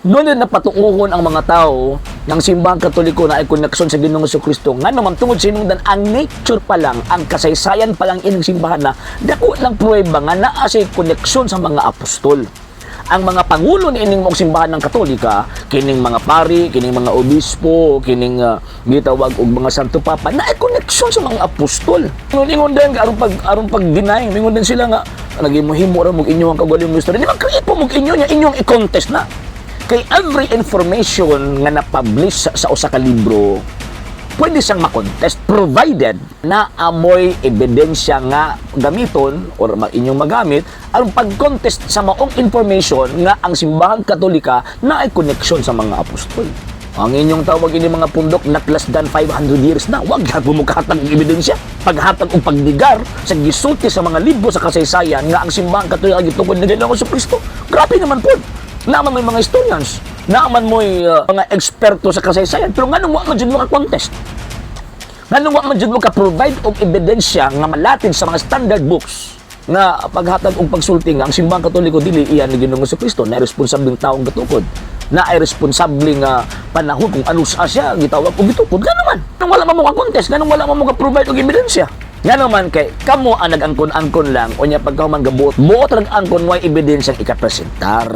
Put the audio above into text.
Doon din napatuuhon ang mga tao ng Simbahang Katoliko naay koneksyon sa Ginoong Kristo. Nga naman tungod sa hinungdan, ang nature pa lang, ang kasaysayan pa lang ining simbahan na dako lang pruweba nga naa siya koneksyon sa mga apostol. Ang mga pangulo ni ining maong simbahan ng Katolika, kining mga pari, kining mga obispo, kining gitawag og mga Santo Papa, naay koneksyon sa mga apostol. Ingon din aron pag deny, ingon din sila nga nagimo-himo ra mo inyo ang kaugalingong history. Di mag-create po mo inyo nya, inyong i-contest na. Kay every information nga na-publish sa usa ka libro, pwede siyang makontest provided na amoy ebidensya nga gamiton or inyong magamit ang pag-contest sa maong information nga ang Simbahang Katolika naay koneksyon sa mga apostol. Ang inyong tawag ini mga pundok not less than 500 years na, wag gyapon mo kahatag og ebidensya. Paghatag og pagdigar sa gisulti sa mga libro sa kasaysayan nga ang Simbahang Katolika gitukod ni Ginoong Kristo. Grabe naman po. Naa man moy mga historians, naa man mo'y mga eksperto sa kasaysayan, pero nganong wa man jud mo ka-contest? Nganong wa man jud mo ka-provide og ebidensya nga malatid sa mga standard books nga paghatag og pagsulti nga ang Simbahang Katoliko dili iya ni Ginoong Kristo, na responsableng taong gatukod, na ay responsable nga panahon kung ano sa siya gitawag og gitukod nga naman. Nganong wala man mo ka-contest? Nganong wala man mo ka-provide og ebidensya? Nga naman kay kamo ang nag-angkon-angkon lang, unya pagkahuman gabuot buot rag angkon, way ebidensyang ikapresentar.